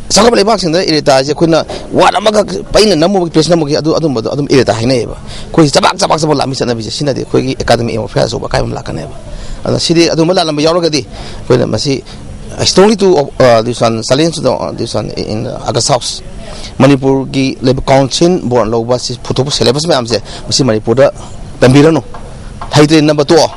ꯆꯥꯎꯈꯠꯄ ꯂꯩꯕꯥꯛꯁꯤꯡꯗ errataꯁꯦ ꯑꯩꯈꯣꯏꯅ word ꯑꯃꯈꯛ ꯄꯩꯅ ꯅꯝꯃꯨꯕꯒꯤ, page ꯅꯝꯃꯨꯕꯒꯤ ꯑꯗꯨ, ꯑꯗꯨꯝꯕꯗꯣ ꯑꯗꯨꯝ errata ꯍꯥꯏꯅꯩꯌꯦꯕ꯫ ꯑꯩꯈꯣꯏ ꯆꯕꯥꯛ ꯆꯕꯥꯛ ꯆꯕꯥꯛ ꯂꯥꯟꯕꯒꯤ ꯆꯠꯅꯕꯤꯁꯦ, ꯁꯤꯅꯗꯤ ꯑꯩꯈꯣꯏꯒꯤ academic welfareꯗ ꯑꯆꯧꯕ ꯑꯀꯥꯏꯕ ꯑꯃ ꯂꯥꯛꯀꯅꯦꯕ꯫ ꯑꯗꯨꯅ ꯁꯤꯗꯤ ꯑꯗꯨꯝꯕ ꯂꯥꯜꯂꯝꯕ ꯌꯥꯎꯔꯒꯗꯤ ꯑꯩꯈꯣꯏꯅ ꯃꯁꯤ I strongly to uh, this one challenge to the, uh, this one in uh, August House. ꯃꯅꯤꯄꯨꯔꯒꯤ ꯂꯩꯕ ꯀꯥꯎꯟꯁꯤꯜ ꯕꯣꯔꯗ ꯂꯧꯕ ꯁꯤ ꯄꯨꯊꯣꯛꯄ ꯁꯦꯂꯦꯕꯁ ꯃꯌꯥꯝꯁꯦ ꯃꯁꯤ ꯃꯅꯤꯄꯨꯔꯗ ꯇꯝꯕꯤꯔꯅꯨ꯫ ꯍꯩꯇ꯭ꯔꯦ ꯅꯝꯕ ꯇꯣꯛꯑꯣ꯫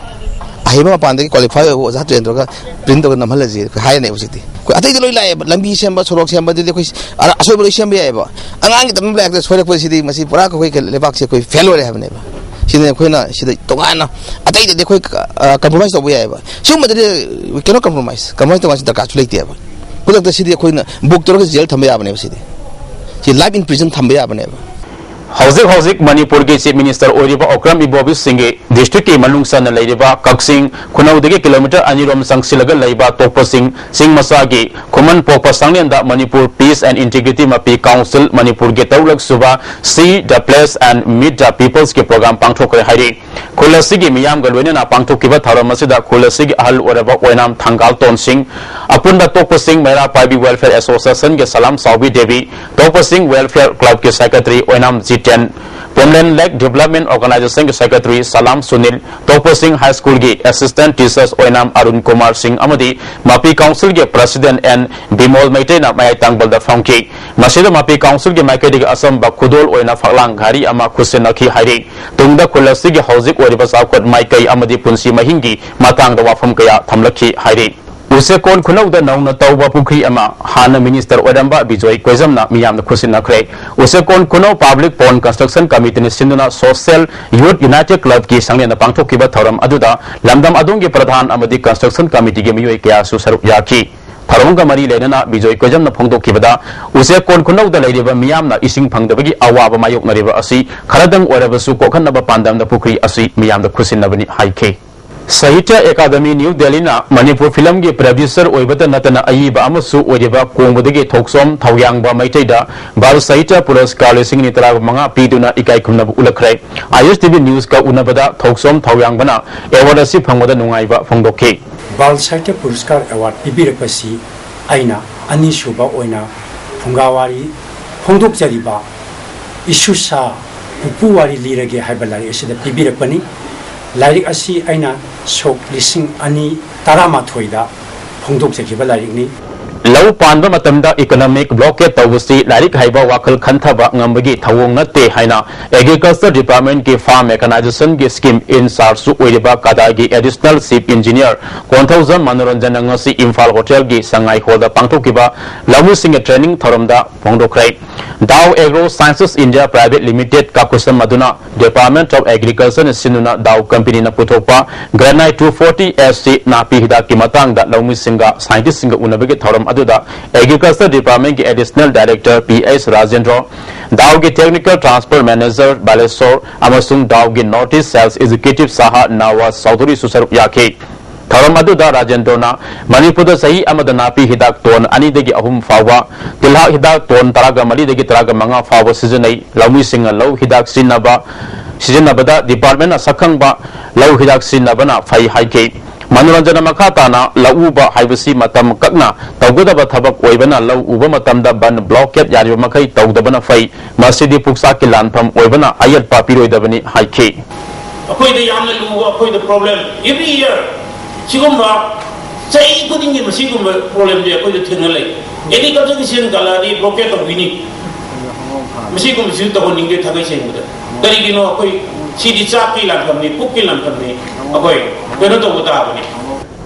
ꯑꯍꯩꯕ ꯃꯄꯥꯟꯗꯒꯤ ꯀ꯭ꯋꯥꯂꯤꯐꯥꯏ ꯑꯣꯏꯕ ꯑꯣꯖꯥ ꯇ꯭ꯔꯦꯟ ꯇꯧꯔꯒ ꯄ꯭ꯔꯤꯟ ꯇꯧꯔꯒ ꯅꯝꯍꯜꯂꯁꯤ ꯑꯩꯈꯣꯏ ꯍꯥꯏꯔꯅꯦꯕ ꯍꯧꯖꯤꯛꯇꯤ꯫ ꯑꯩꯈꯣꯏ ꯑꯇꯩꯗꯤ ꯂꯣꯏ ꯂꯥꯛꯑꯦꯕ, ꯂꯝꯕꯤ ꯁꯦꯝꯕ, ꯁꯣꯔꯣꯛ ꯁꯦꯝꯕꯗꯨꯗꯤ ꯑꯩꯈꯣꯏ ꯑꯔꯥ- ꯑꯁꯣꯏꯕ ꯂꯣꯏ ꯁꯦꯝꯕ ꯌꯥꯏꯑꯕ꯫ ꯑꯉꯥꯡꯒꯤ ꯇꯝꯕ ꯂꯥꯏꯔꯤꯛꯇ ꯁꯣꯏꯔꯛꯄꯁꯤꯗꯤ ꯃꯁꯤ ꯄꯨꯔꯥ ꯑꯩꯈꯣꯏ ꯂꯩꯕꯥꯛꯁꯦ ꯑꯩꯈꯣꯏ ꯐꯦꯜ ꯑꯣꯏꯔꯦ ꯍꯥꯏꯕꯅꯦꯕ꯫ ꯁꯤꯅ ꯑꯩꯈꯣꯏꯅ ꯁꯤꯗ ꯇꯣꯉꯥꯟꯅ ꯑꯇꯩꯗꯗꯤ ꯑꯩꯈꯣꯏ ꯀꯝꯄ꯭ꯔꯣꯃꯥꯏꯁ ꯇꯧꯕ ꯌꯥꯏꯑꯕ꯫ ꯁꯤꯒꯨꯝꯕꯗꯗꯤ we cannot compromise꯫ ꯀꯝꯄ꯭ꯔꯣꯃꯥꯏꯁ ꯇꯧꯕ ꯇꯥꯔꯁꯨ ꯂꯩꯇꯦꯕ꯫ ꯈꯨꯗꯛꯇ ꯁꯤꯗꯤ ꯑꯩꯈꯣꯏꯅ ꯕꯨꯛ ꯇꯧꯔꯒ ꯖꯦꯜ ꯊꯝꯕ ꯌꯥꯕꯅꯦꯕ ꯁꯤꯗꯤ꯫ ꯁꯤ life in prison ꯊꯝꯕ ꯌꯥꯕꯅꯦꯕ꯫ ꯍꯧꯖꯤꯛ ꯍꯧꯖꯤꯛ ꯃꯅꯤꯄꯨꯔꯒꯤ ꯆꯤꯐ ꯃꯤꯅꯤꯁꯇꯔ ꯑꯣꯏꯔꯤꯕ ꯑꯣꯀ꯭ꯔꯝ ꯏꯕꯣꯕꯤ ꯁꯤꯡꯒꯤ ꯗꯤꯁꯇ꯭ꯔꯤꯛꯀꯤ ꯃꯅꯨꯡ ꯆꯟꯅ ꯂꯩꯔꯤꯕ ꯀꯛꯆꯤꯡ ꯈꯨꯅꯧꯗꯒꯤ ꯀꯤꯂꯣꯃꯤꯇꯔ ꯑꯅꯤꯔꯣꯝ ꯆꯪꯁꯤꯜꯂꯒ ꯂꯩꯕ ꯇꯣꯛꯄꯁꯤꯡ ꯆꯤꯡ ꯃꯆꯥꯒꯤ ꯈꯨꯃꯟ ꯄꯣꯛꯄ ꯁꯪꯂꯦꯟꯗ ꯃꯅꯤꯄꯨꯔ ꯄꯤꯁ ꯑꯦꯟ ꯏꯟꯇꯤꯒ꯭ꯔꯤꯇꯤ ꯃꯄꯤ ꯀꯥꯎꯟꯁꯤꯜ ꯃꯅꯤꯄꯨꯔꯒꯤ ꯇꯔꯨꯛꯂꯛ ꯁꯨꯕ ꯁꯤ the place and meet the ꯄꯤꯄꯜꯁꯀꯤ ꯄ꯭ꯔꯣꯒ꯭ꯔꯥꯝ ꯄꯥꯡꯊꯣꯛꯈ꯭ꯔꯦ ꯍꯥꯏꯔꯤ꯫ ꯈꯨꯜ ꯑꯁꯤꯒꯤ ꯃꯤꯌꯥꯝꯒ ꯂꯣꯏꯅꯅ ꯄꯥꯡꯊꯣꯛꯈꯤꯕ ꯊꯧꯔꯝ ꯑꯁꯤꯗ ꯈꯨꯜ ꯑꯁꯤꯒꯤ ꯑꯍꯜ ꯑꯣꯏꯔꯕ ꯑꯣꯏꯅꯥꯝ ꯊꯪꯒꯥꯜ ꯇꯣꯟꯁꯤꯡ, ꯑꯄꯨꯟꯕ ꯇꯣꯛꯄꯁꯤꯡ ꯃꯩꯔꯥ ꯄꯥꯏꯕꯤ ꯋꯦꯜꯐꯤꯌꯔ ꯑꯦꯁꯣꯁꯤꯌꯦꯁꯟꯒꯤ ꯁꯂꯥꯝ ꯆꯥꯎꯕꯤ ꯗꯦꯕꯤ, ꯇꯣꯛꯄꯁꯤꯡ ꯋꯦꯜꯐꯤꯌꯔ ꯀ꯭ꯂꯕꯀꯤ ꯁꯦꯀ꯭ꯔꯦꯇꯔꯤ ꯑꯣꯏꯅꯥꯝ ꯖꯤꯇꯦꯟ, ꯄꯣꯝꯂꯦꯟ ꯂꯦꯛ ꯗꯤꯕꯂꯞꯃꯦꯟ ꯑꯣꯔꯒꯅꯥꯏꯖꯦꯁꯟꯒꯤ ꯁꯦꯀ꯭ꯔꯦꯇꯔꯤ ꯁꯂꯥꯝ ꯁꯨꯅꯤꯜ, ꯇꯣꯛꯄꯁꯤꯡ ꯍꯥꯏ ꯁ꯭ꯀꯨꯜꯒꯤ ꯑꯦꯁꯤꯁꯇꯦꯟꯠ ꯇꯤꯆꯔꯁ ꯑꯣꯏꯅꯥꯝ ꯑꯔꯨꯟ ꯀꯨꯃꯥꯔ ꯁꯤꯡ ꯑꯃꯗꯤ ꯃꯄꯤ ꯀꯥꯎꯟꯁꯤꯜꯒꯤ ꯄ꯭ꯔꯁꯤꯗꯦꯟꯠ ꯑꯦꯟ ꯕꯤꯃꯣꯜ ꯃꯩꯇꯩꯅ ꯃꯌꯥꯏ ꯇꯥꯡꯕꯜꯗ ꯐꯝꯈꯤ꯫ ꯃꯁꯤꯗ ꯃꯄꯤ ꯀꯥꯎꯟꯁꯤꯜꯒꯤ ꯃꯥꯏꯀꯩꯗꯒꯤ ꯑꯆꯝꯕ ꯈꯨꯗꯣꯜ ꯑꯣꯏꯅ ꯐꯛꯂꯥꯡ ꯘꯥꯔꯤ ꯑꯃ ꯈꯨꯠꯁꯤꯟꯅꯈꯤ ꯍꯥꯏꯔꯤ꯫ ꯇꯨꯡꯗ ꯈꯨꯜ ꯑꯁꯤꯒꯤ ꯍꯧꯖꯤꯛ ꯑꯣꯏꯔꯤꯕ ꯆꯥꯎꯈꯠ ꯃꯥꯏꯀꯩ ꯑꯃꯗꯤ ꯄꯨꯟꯁꯤ ꯃꯍꯤꯡꯒꯤ ꯃꯇꯥꯡꯗ ꯋꯥꯐꯝ ꯀꯌꯥ ꯊꯝꯂꯛꯈꯤ ꯍꯥꯏꯔꯤ꯫ ꯎꯆꯦꯛꯀꯣꯟ ꯈꯨꯅꯧꯗ ꯅꯧꯅ ꯇꯧꯕ ꯄꯨꯈ꯭ꯔꯤ ꯑꯃ ꯍꯥꯟꯅ ꯃꯤꯅꯤꯁꯇꯔ ꯑꯣꯏꯔꯝꯕ ꯕꯤꯖꯣꯏ ꯀꯣꯏꯖꯝꯅ ꯃꯤꯌꯥꯝꯗ ꯈꯨꯠꯁꯤꯟꯅꯈ꯭ꯔꯦ꯫ ꯎꯆꯦꯛꯀꯣꯟ ꯈꯨꯅꯧ ꯄꯕ꯭ꯂꯤꯛ ꯄꯣꯟ ꯀꯟꯁꯇ꯭ꯔꯛꯁꯟ ꯀꯃꯤꯇꯤꯅ ꯁꯤꯟꯗꯨꯅ ꯁꯣꯁꯦꯜ ꯌꯨꯠ ꯌꯨꯅꯥꯏꯇꯦꯗ ꯀ꯭ꯂꯕꯀꯤ ꯁꯪꯂꯦꯟꯗ ꯄꯥꯡꯊꯣꯛꯈꯤꯕ ꯊꯧꯔꯝ ꯑꯗꯨꯗ ꯂꯝꯗꯝ ꯑꯗꯣꯝꯒꯤ ꯄ꯭ꯔꯙꯥꯟ ꯑꯃꯗꯤ ꯀꯟꯁꯇ꯭ꯔꯛꯁꯟ ꯀꯃꯤꯇꯤꯒꯤ ꯃꯤꯑꯣꯏ ꯀꯌꯥꯁꯨ ꯁꯔꯨꯛ ꯌꯥꯈꯤ꯫ ꯊꯧꯔꯝꯒ ꯃꯔꯤ ꯂꯩꯅꯅ ꯕꯤꯖꯣꯏ ꯀꯣꯏꯖꯝꯅ ꯐꯣꯡꯗꯣꯛꯈꯤꯕꯗ, ꯎꯆꯦꯛꯀꯣꯟ ꯈꯨꯅꯧꯗ ꯂꯩꯔꯤꯕ ꯃꯤꯌꯥꯝꯅ ꯏꯁꯤꯡ ꯐꯪꯗꯕꯒꯤ ꯑꯋꯥꯕ ꯃꯥꯌꯣꯛꯅꯔꯤꯕ ꯑꯁꯤ ꯈꯔꯗꯪ ꯑꯣꯏꯔꯕꯁꯨ ꯀꯣꯛꯍꯟꯅꯕ ꯄꯥꯟꯗꯝꯗ ꯄꯨꯈ꯭ꯔꯤ ꯑꯁꯤ ꯃꯤꯌꯥꯝꯗ ꯈꯨꯠꯁꯤꯟꯅꯕꯅꯤ ꯍꯥꯏꯈꯤ꯫ ꯁꯥꯍꯤꯇ꯭ꯌ ꯑꯦꯀꯥꯗꯃꯤ ꯅ꯭ꯌꯨ ꯗꯦꯜꯂꯤꯅ ꯃꯅꯤꯄꯨꯔ ꯐꯤꯂꯝꯒꯤ ꯄ꯭ꯔꯗ꯭ꯌꯨꯁꯔ ꯑꯣꯏꯕꯇ ꯅꯠꯇꯅ ꯑꯏꯕ ꯑꯃꯁꯨ ꯑꯣꯏꯔꯤꯕ ꯀꯣꯡꯕꯗꯒꯤ ꯊꯣꯛꯆꯣꯝ ꯊꯧꯌꯥꯡꯕ ꯃꯩꯇꯩꯗ ꯕꯥꯜ ꯁꯥꯍꯤꯇ꯭ꯌ ꯄꯨꯔꯁꯀꯥꯔ ꯂꯤꯁꯤꯡ ꯑꯅꯤ ꯇꯔꯥꯃꯉꯥ ꯄꯤꯗꯨꯅ ꯏꯀꯥꯏ ꯈꯨꯝꯅꯕ ꯎꯠꯂꯛꯈ꯭ꯔꯦ꯫ ꯑꯥꯏ ꯑꯦꯁ ꯇꯤ ꯚꯤ ꯅ꯭ꯌꯨꯁꯀ ꯎꯅꯕꯗ ꯊꯣꯛꯆꯣꯝ ꯊꯧꯌꯥꯡꯕꯅ ꯑꯦꯋꯥꯔꯗ ꯑꯁꯤ ꯐꯪꯕꯗ ꯅꯨꯡꯉꯥꯏꯕ ꯐꯣꯡꯗꯣꯛꯈꯤ꯫ ꯕꯥꯜ ꯁꯥꯍꯤꯇ꯭ꯌ ꯄꯨꯔꯁꯀꯥꯔ ꯑꯦꯋꯥꯔꯗ ꯄꯤꯕꯤꯔꯛꯄꯁꯤ ꯑꯩꯅ ꯑꯅꯤꯁꯨꯕ ꯑꯣꯏꯅ ꯐꯨꯡꯒꯥꯋꯥꯔꯤ ꯐꯣꯡꯗꯣꯛꯆꯔꯤꯕ ꯏꯁꯨꯁꯥ ꯄꯨꯄꯨ ꯋꯥꯔꯤ ꯂꯤꯔꯒꯦ ꯍꯥꯏꯕ ꯂꯥꯏꯔꯤꯛ ꯑꯁꯤꯗ ꯄꯤꯕꯤꯔꯛꯄꯅꯤ꯫ ꯂꯥꯏꯔꯤꯛ ꯑꯁꯤ ꯑꯩꯅ ꯁꯣꯛ ꯂꯤꯁꯤꯡ ꯑꯅꯤ ꯇꯔꯥꯃꯥꯊꯣꯏꯗ ꯐꯣꯡꯗꯣꯛꯆꯈꯤꯕ ꯂꯥꯏꯔꯤꯛꯅꯤ꯫ ꯂꯧ ꯄꯥꯟꯕ ꯃꯇꯝꯗ economic blockade ꯇꯧꯕꯁꯤ ꯂꯥꯏꯔꯤꯛ ꯍꯩꯕ ꯋꯥꯈꯜ ꯈꯟꯊꯕ ꯉꯝꯕꯒꯤ ꯊꯧꯑꯣꯡ ꯅꯠꯇꯦ ꯍꯥꯏꯅ Agriculture Department ꯀꯤ farm mechanization ꯒꯤ scheme in charge ꯁꯨ ꯑꯣꯏꯔꯤꯕ ꯀꯗꯥꯒꯤ Additional Chief Engineer ꯀꯣꯟꯊꯧꯖꯝ ꯃꯅꯣꯔꯟꯖꯟꯅ ꯉꯁꯤ ꯏꯝꯐꯥꯜ ꯍꯣꯇꯦꯜꯒꯤ ꯁꯉꯥꯏ ꯍꯣꯜꯗ ꯄꯥꯡꯊꯣꯛꯈꯤꯕ ꯂꯧꯃꯤꯁꯤꯡꯒꯤ training ꯊꯧꯔꯝꯗ ꯐꯣꯡꯗꯣꯛꯈ꯭ꯔꯦ꯫ Dow Agro Sciences India Private Limited ꯀꯥꯈꯨꯁꯝ ꯑꯗꯨꯅ Department of Agriculture ꯅ ꯁꯤꯟꯗꯨꯅ Dow company ꯅ ꯄꯨꯊꯣꯛꯄ Granite two forty S C ꯅꯥꯄꯤ ꯍꯤꯗꯥꯛꯀꯤ ꯃꯇꯥꯡꯗ ꯂꯧꯃꯤꯁꯤꯡꯒ scientist ꯁꯤꯡꯒ ꯎꯅꯕꯒꯤ ꯊꯧꯔꯝ ꯑꯗꯨꯗ Agriculture Department ꯀꯤ Additional Director P S Rajendro, Dow ꯒꯤ Technical Transfer Manager ꯕꯥꯂꯦꯁꯣꯔ ꯑꯃꯁꯨꯡ Dow ꯒꯤ North East Sales Executive ꯁꯍꯥ ꯅꯋꯥꯖ ꯆꯧꯙꯨꯔꯤꯁꯨ ꯁꯔꯨꯛ ꯌꯥꯈꯤ꯫ ꯊꯧꯔꯝ ꯑꯗꯨꯗ ꯔꯥꯖꯦꯟꯗ꯭ꯔꯣꯅ ꯃꯅꯤꯄꯨꯔꯗ ꯆꯍꯤ ꯑꯃꯗ ꯅꯥꯄꯤ ꯍꯤꯗꯥꯛ ꯇꯣꯟ ꯑꯅꯤꯗꯒꯤ ꯑꯍꯨꯝ ꯐꯥꯎꯕ, ꯇꯤꯜꯍꯥꯠ ꯍꯤꯗꯥꯛ ꯇꯣꯟ ꯇꯔꯥꯒ ꯃꯔꯤꯗꯒꯤ ꯇꯔꯥꯒ ꯃꯉꯥ ꯐꯥꯎꯕ ꯁꯤꯖꯤꯟꯅꯩ꯫ ꯂꯧꯃꯤꯁꯤꯡꯅ ꯂꯧ ꯍꯤꯗꯥꯛ ꯁꯤꯖꯤꯟꯅꯕ, ꯁꯤꯖꯤꯟꯅꯕꯗ department ꯅ ꯁꯛꯈꯪꯕ ꯂꯧ ꯍꯤꯗꯥꯛ ꯁꯤꯖꯤꯟꯅꯕꯅ ꯐꯩ ꯍꯥꯏꯈꯤ꯫ ꯃꯅꯣꯔꯟꯖꯟꯅ ꯃꯈꯥ ꯇꯥꯅ ꯂꯧꯎꯕ ꯍꯥꯏꯕꯁꯤ ꯃꯇꯝ ꯀꯛꯅ ꯇꯧꯒꯗꯕ ꯊꯕꯛ ꯑꯣꯏꯕꯅ ꯂꯧ ꯎꯕ ꯃꯇꯝꯗ ꯕꯟ blockade ꯌꯥꯔꯤꯕ ꯃꯈꯩ ꯇꯧꯗꯕꯅ ꯐꯩ꯫ ꯃꯁꯤꯗꯤ ꯄꯨꯛꯆꯥꯛꯀꯤ ꯂꯥꯟꯐꯝ ꯑꯣꯏꯕꯅ ꯑꯌꯦꯠꯄ ꯄꯤꯔꯣꯏꯗꯕꯅꯤ ꯍꯥꯏꯈꯤ꯫ ꯑꯩꯈꯣꯏꯗ ꯌꯥꯝꯅ ꯂꯨꯕ ꯑꯩꯈꯣꯏꯗ problem every year ꯁꯤꯒꯨꯝꯕ ꯆꯍꯤ ꯈꯨꯗꯤꯡꯒꯤ ꯃꯁꯤꯒꯨꯝꯕ problem ꯁꯦ ꯑꯩꯈꯣꯏꯗ ꯊꯦꯡꯅ ꯂꯩ꯫ Agriculture ꯒꯤ ꯁꯦꯟ ꯀꯜꯂꯛꯑꯗꯤ blockade ꯇꯧꯕꯤꯅꯤ꯫ ꯃꯁꯤꯒꯨꯝꯕꯁꯤ ꯇꯧꯍꯟꯅꯤꯡꯗꯦ ꯊꯥꯡꯒꯩ ꯁꯦꯡꯕꯗ꯫ ꯀꯔꯤꯒꯤꯅꯣ? ꯑꯩꯈꯣꯏ ꯁꯤꯗꯤ ꯆꯥꯛꯀꯤ ꯂꯥꯟꯐꯝꯅꯤ, ꯄꯨꯛꯀꯤ ꯂꯥꯟꯐꯝꯅꯤ꯫ ꯑꯩꯈꯣꯏ ꯀꯩꯅꯣ ꯇꯧꯕ ꯇꯥꯕꯅꯤ꯫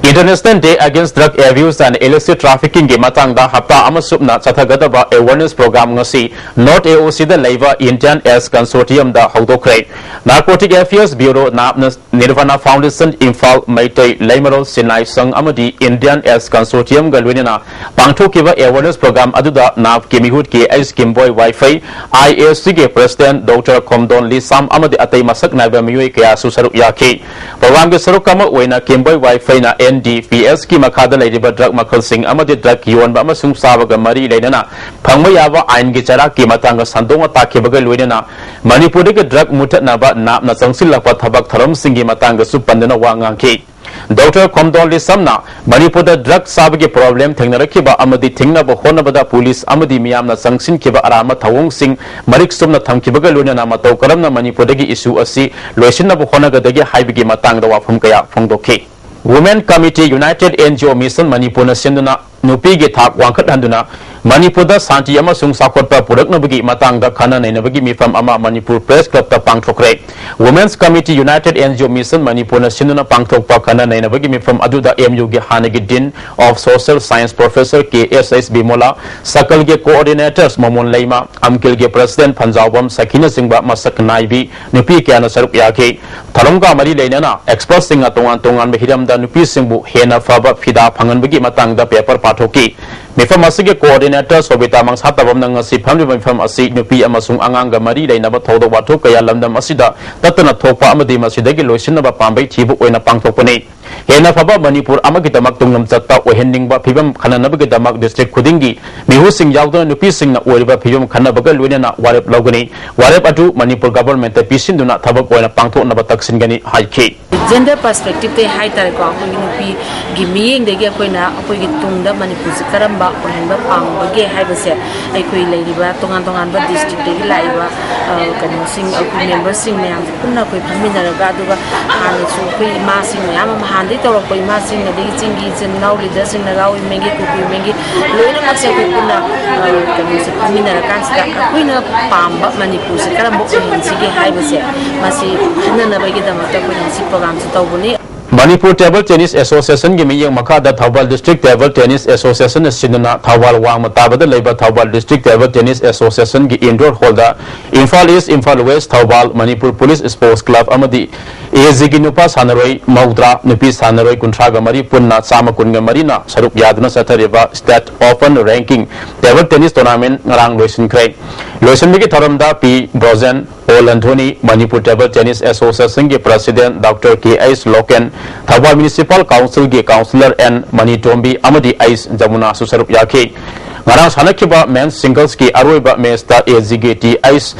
International Day Against Drug Abuse and Illicit Trafficking ꯒꯤ ꯃꯇꯥꯡꯗ ꯍꯞꯇꯥ ꯑꯃ ꯆꯨꯞꯅ ꯆꯠꯊꯒꯗꯕ awareness program ꯉꯁꯤ North A O C ꯗ ꯂꯩꯕ Indian AIDS Consortium ꯗ ꯍꯧꯗꯣꯛꯈ꯭ꯔꯦ꯫ Narcotic Affairs Bureau, ꯅꯥꯞꯅ, Nirvana Foundation Imphal, Meitei ꯂꯩꯃꯔꯣꯜ ꯁꯤꯟꯅꯥꯏ ꯁꯪ ꯑꯃꯗꯤ Indian AIDS Consortium ꯒ ꯂꯣꯏꯅꯅ ꯄꯥꯡꯊꯣꯛꯈꯤꯕ awareness program ꯑꯗꯨꯗ ꯅꯥꯞꯀꯤ ꯃꯤꯍꯨꯠ ꯀꯦ ꯑꯩꯆ ꯀꯤꯝꯕꯣꯏ ꯋꯥꯏꯐꯩ, I A S C ꯒꯤ President Doctor ꯈꯣꯝꯗꯣꯟ ꯂꯤꯁꯥꯝ ꯑꯃꯗꯤ ꯑꯇꯩ ꯃꯁꯛ ꯅꯥꯏꯕ ꯃꯤꯑꯣꯏ ꯀꯌꯥꯁꯨ ꯁꯔꯨꯛ ꯌꯥꯈꯤ꯫ Program ꯒꯤ ꯁꯔꯨꯛ ꯑꯃ ꯑꯣꯏꯅ ꯀꯤꯝꯕꯣꯏ ꯋꯥꯏꯐꯩꯅ N D P S ꯀꯤ ꯃꯈꯥꯗ ꯂꯩꯔꯤꯕ drug ꯃꯈꯜꯁꯤꯡ ꯑꯃꯗꯤ drug ꯌꯣꯟꯕ ꯑꯃꯁꯨꯡ ꯆꯥꯕꯒ ꯃꯔꯤ ꯂꯩꯅꯅ ꯐꯪꯕ ꯌꯥꯕ ꯑꯥꯏꯟꯒꯤ ꯆꯩꯔꯥꯛꯀꯤ ꯃꯇꯥꯡꯗ ꯁꯟꯗꯣꯛꯅ ꯇꯥꯛꯈꯤꯕꯒ ꯂꯣꯏꯅꯅ ꯃꯅꯤꯄꯨꯔꯗꯒꯤ drug ꯃꯨꯠꯊꯠꯅꯕ ꯅꯥꯞꯅ ꯆꯪꯁꯤꯜꯂꯛꯄ ꯊꯕꯛ ꯊꯧꯔꯝꯁꯤꯡꯒꯤ ꯃꯇꯥꯡꯗꯁꯨ ꯄꯟꯗꯨꯅ ꯋꯥ ꯉꯥꯡꯈꯤ꯫ Doctor ꯈꯣꯝꯗꯣꯟ ꯂꯤꯁꯝꯅ ꯃꯅꯤꯄꯨꯔꯗ drug ꯆꯥꯕꯒꯤ problem ꯊꯦꯡꯅꯔꯛꯈꯤꯕ ꯑꯃꯗꯤ ꯊꯤꯡꯅꯕ ꯍꯣꯠꯅꯕꯗ police ꯑꯃꯗꯤ ꯃꯤꯌꯥꯝꯅ ꯆꯪꯁꯤꯟꯈꯤꯕ ꯑꯔꯥꯟꯕ ꯊꯧꯑꯣꯡꯁꯤꯡ ꯃꯔꯤꯛ ꯆꯨꯝꯅ ꯊꯝꯈꯤꯕꯒ ꯂꯣꯏꯅꯅ ꯃꯇꯧ ꯀꯔꯝꯅ ꯃꯅꯤꯄꯨꯔꯗꯒꯤ issue ꯑꯁꯤ ꯂꯣꯏꯁꯤꯟꯅꯕ ꯍꯣꯠꯅꯒꯗꯒꯦ ꯍꯥꯏꯕꯒꯤ ꯃꯇꯥꯡꯗ ꯋꯥꯐꯝ ꯀꯌꯥ ꯐꯣꯡꯗꯣꯛꯈꯤ꯫ Women Committee United N G O Mission ꯃꯅꯤꯄꯨꯔꯅ ꯁꯤꯟꯗꯨꯅ ꯅꯨꯄꯤꯒꯤ ꯊꯥꯛ ꯋꯥꯡꯈꯠꯍꯟꯗꯨꯅ ꯃꯅꯤꯄꯨꯔꯗ ꯁꯥꯟꯇꯤ ꯑꯃꯁꯨꯡ ꯆꯥꯎꯈꯠꯄ ꯄꯨꯔꯛꯅꯕꯒꯤ ꯃꯇꯥꯡꯗ ꯈꯟꯅ ꯅꯩꯅꯕꯒꯤ ꯃꯤꯐꯝ ꯑꯃ Manipur Press Clubꯇ ꯄꯥꯡꯊꯣꯛꯈ꯭ꯔꯦ꯫ Women's Committee United N G O Mission ꯃꯅꯤꯄꯨꯔꯅ ꯁꯤꯟꯗꯨꯅ ꯄꯥꯡꯊꯣꯛꯄ ꯈꯟꯅ ꯅꯩꯅꯕꯒꯤ ꯃꯤꯐꯝ ꯑꯗꯨꯗ M Uꯒꯤ ꯍꯥꯟꯅꯒꯤ Dean of Social Science Professor K S H Bimola, ꯁꯀꯜꯒꯤ Coordinators ꯃꯣꯃꯣꯟ Leima, ꯑꯝꯀꯤꯜꯒꯤ President ꯐꯟꯖꯥꯎꯕꯝ ꯁꯈꯤꯅꯆꯤꯡꯕ ꯃꯁꯛ ꯅꯥꯏꯕꯤ ꯅꯨꯄꯤ ꯀꯌꯥꯅ ꯁꯔꯨꯛ ꯌꯥꯈꯤ꯫ ꯊꯧꯔꯝꯒ ꯃꯔꯤ ꯂꯩꯅꯅ expertꯁꯤꯡꯅ ꯇꯣꯉꯥꯟ ꯇꯣꯉꯥꯟꯕ ꯍꯤꯔꯝꯗ ꯅꯨꯄꯤꯁꯤꯡꯕꯨ ꯍꯦꯟꯅ ꯐꯕ ꯐꯤꯗꯥ ꯐꯪꯍꯟꯕꯒꯤ ꯃꯇꯥꯡꯗ paper ꯄꯥꯊꯣꯛꯈꯤ꯫ ꯃꯤꯐꯝ ꯑꯁꯤꯒꯤ Coordinator ꯁꯣꯕꯤꯇꯥ ꯃꯪꯁꯥꯇꯕꯝꯅ ꯉꯁꯤ ꯐꯝꯂꯤꯕ ꯃꯤꯐꯝ ꯑꯁꯤ ꯅꯨꯄꯤ ꯑꯃꯁꯨꯡ ꯑꯉꯥꯡꯒ ꯃꯔꯤ ꯂꯩꯅꯕ ꯊꯧꯗꯣꯛ ꯋꯥꯊꯣꯛ ꯀꯌꯥ ꯂꯝꯗꯝ ꯑꯁꯤꯗ ꯇꯠꯇꯅ ꯊꯣꯛꯄ ꯑꯃꯗꯤ ꯃꯁꯤꯗꯒꯤ ꯂꯣꯏꯁꯤꯟꯅꯕ ꯄꯥꯝꯕꯩ ꯊꯤꯕ ꯑꯣꯏꯅ ꯄꯥꯡꯊꯣꯛꯄꯅꯤ꯫ ꯍꯦꯟꯅ ꯐꯕ ꯃꯅꯤꯄꯨꯔ ꯑꯃꯒꯤꯗꯃꯛ ꯇꯨꯡꯂꯝꯆꯠꯇ ꯑꯣꯏꯍꯟꯅꯤꯡꯕ ꯐꯤꯕꯝ ꯈꯟꯅꯅꯕꯒꯤꯗꯃꯛ district ꯈꯨꯗꯤꯡꯒꯤ ꯃꯤꯍꯨꯠꯁꯤꯡ ꯌꯥꯎꯗꯨꯅ ꯅꯨꯄꯤꯁꯤꯡꯅ ꯑꯣꯏꯔꯤꯕ ꯐꯤꯕꯝ ꯈꯟꯅꯕꯒ ꯂꯣꯏꯅꯅ ꯋꯥꯔꯦꯞ ꯂꯧꯒꯅꯤ꯫ ꯋꯥꯔꯦꯞ ꯑꯗꯨ ꯃꯅꯤꯄꯨꯔ governmentꯇ ꯄꯤꯁꯤꯟꯗꯨꯅ ꯊꯕꯛ ꯑꯣꯏꯅ ꯄꯥꯡꯊꯣꯛꯅꯕ ꯇꯛꯁꯤꯟꯒꯅꯤ ꯍꯥꯏꯈꯤ꯫ Gender perspectiveꯇꯩ ꯍꯥꯏꯇꯥꯔꯦꯀꯣ, ꯑꯩꯈꯣꯏꯒꯤ ꯅꯨꯄꯤꯒꯤ ꯃꯤꯠꯌꯦꯡꯗꯒꯤ ꯑꯩꯈꯣꯏꯅ ꯑꯩꯈꯣꯏꯒꯤ ꯇꯨꯡꯗ ꯃꯅꯤꯄꯨꯔꯁꯤ ꯀꯔꯝꯕ ꯑꯣꯏꯍꯟꯕ ꯄꯥꯝꯕꯒꯦ ꯍꯥꯏꯕꯁꯦ ꯑꯩꯈꯣꯏ ꯂꯩꯔꯤꯕ ꯇꯣꯉꯥꯟ ꯇꯣꯉꯥꯟꯕ districtꯇꯒꯤ ꯂꯥꯛꯏꯕ, ꯑ, ꯀꯩꯅꯣꯁꯤꯡ, ꯑꯩꯈꯣꯏ memberꯁꯤꯡ ꯃꯌꯥꯝꯁꯦ ꯄꯨꯟꯅ ꯑꯩꯈꯣꯏ ꯐꯝꯃꯤꯟꯅꯔꯒ, ꯑꯗꯨꯒ ꯍꯥꯟꯅꯁꯨ ꯑꯩꯈꯣꯏ ꯏꯃꯥꯁꯤꯡ ꯃꯌꯥꯝ ꯑꯃ, ꯍꯥꯟꯅꯗꯒꯤ ꯇꯧꯔꯛꯄ ꯏꯃꯥꯁꯤꯡ, ꯑꯗꯒꯤ ꯆꯤꯡꯒꯤ ꯏꯆꯤꯟ ꯏꯅꯥꯎ leaderꯁꯤꯡ, ꯅꯥꯒꯥ womenꯒꯤ, ꯀꯨꯀꯤ womenꯒꯤ ꯂꯣꯏꯅꯃꯛꯁꯦ ꯑꯩꯈꯣꯏ ꯄꯨꯟꯅ, ꯑ, ꯀꯩꯅꯣꯁꯦ ꯐꯝꯃꯤꯟꯅꯔꯀꯥꯟꯁꯤꯗ ꯑꯩꯈꯣꯏꯅ ꯄꯥꯝꯕ ꯃꯅꯤꯄꯨꯔꯁꯦ ꯀꯔꯝꯕ ꯑꯣꯏꯍꯟꯁꯤꯒꯦ ꯍꯥꯏꯕꯁꯦ ꯃꯁꯤ ꯈꯟꯅꯅꯕꯒꯤꯗꯃꯛꯇ ꯑꯩꯈꯣꯏꯅ ꯉꯁꯤ programꯁꯦ ꯇꯧꯕꯅꯤ꯫ ꯃꯅꯤꯄꯨꯔ Table Tennis Associationꯒꯤ ꯃꯤꯠꯌꯦꯡ ꯃꯈꯥꯗ ꯊꯧꯕꯥꯜ District Table Tennis Associationꯅ ꯁꯤꯟꯗꯨꯅ ꯊꯧꯕꯥꯜ ꯋꯥꯡꯃ ꯇꯥꯕꯗ ꯂꯩꯕ Thoubal District Table Tennis Associationꯒꯤ indoor hallꯗ Imphal East, Imphal West, Thoubal, Manipur Police Sports Club ꯑꯃꯗꯤ AGꯒꯤ ꯅꯨꯄꯥ ꯁꯥꯟꯅꯔꯣꯏ ꯃꯧꯗ꯭ꯔꯥ, ꯅꯨꯄꯤ ꯁꯥꯟꯅꯔꯣꯏ ꯀꯨꯟꯊ꯭ꯔꯥꯒ ꯃꯔꯤ ꯄꯨꯟꯅ ꯆꯥꯝꯃ ꯀꯨꯟꯒ ꯃꯔꯤꯅ ꯁꯔꯨꯛ ꯌꯥꯗꯨꯅ ꯆꯠꯊꯔꯤꯕ State Open Ranking Table Tennis Tournament ꯉꯔꯥꯡ ꯂꯣꯏꯁꯤꯟꯈ꯭ꯔꯦ꯫ ꯂꯣꯏꯁꯤꯟꯕꯒꯤ ꯊꯧꯔꯝꯗ ꯄꯤ ꯕ꯭ꯔꯣꯖꯦꯟ, ꯑꯣ ꯂꯟꯊꯣꯅꯤ, ꯃꯅꯤꯄꯨꯔ Table Tennis Associationꯒꯤ President Doctor K H ꯂꯣꯀꯦꯟ, ꯊꯧꯕꯥꯜ Municipal Councilꯒꯤ Councillor ꯑꯦꯟ ꯃꯅꯤꯇꯣꯝꯕꯤ ꯑꯃꯗꯤ ꯑꯩꯁ ꯖꯃꯨꯅꯥꯁꯨ ꯁꯔꯨꯛ ꯌꯥꯈꯤ꯫ ꯉꯔꯥꯡ ꯁꯥꯟꯅꯈꯤꯕ Men's Singlesꯀꯤ ꯑꯔꯣꯏꯕ matchꯇ AGꯒꯤ ꯇꯤ ꯑꯩꯁ